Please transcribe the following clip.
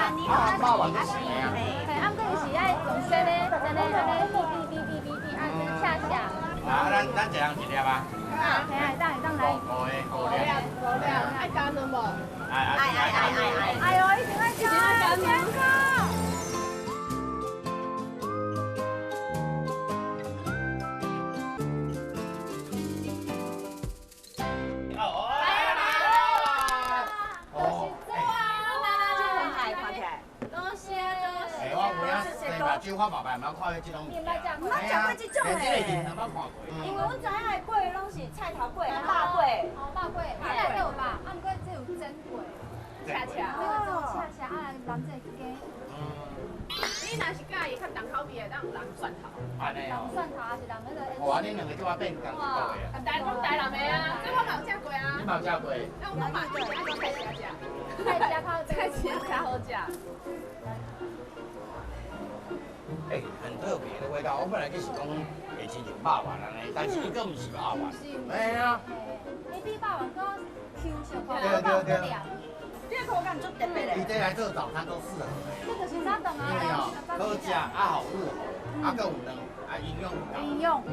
啊，肉圓就是的啊。嘿，啊，毋過伊是愛用煎的，煎的按呢，滴滴滴滴滴滴，按呢恰恰。啊，咱一人一粒啊。嘿啊，會當來。五個五粒。五粒，愛加卵無？愛愛愛愛愛。哎喲，一定愛加，一定愛加。酒我嘛毋捌看過這種。毋捌食毋捌食過這種的。連這個面毋捌看過。因為阮知影的粿攏是菜頭粿、肉粿。哦，肉粿，你內底有肉，啊，毋過這有蒸粿。恰恰。這個做恰恰，啊來淋這個雞。你若是佮意較重口味的，當淋蒜頭。按呢淋蒜頭，還是淋彼個？哇，恁兩個叫我變仝一個月啊！台講台南的啊，這我嘛有食過啊。你嘛有食過？那我嘛愛講菜市仔食。菜市較菜市較好食。欸，很特別的味道。我本來就是講會親像肉圓按呢，但是伊閣毋是肉圓。嘿啊。伊比肉圓閣 Q 小可，對對對。這個口感足特別的。伊這來做早餐都適合。這就是早頓啊。好食啊，好入口，啊，閣有卵，啊，營養夠。營養。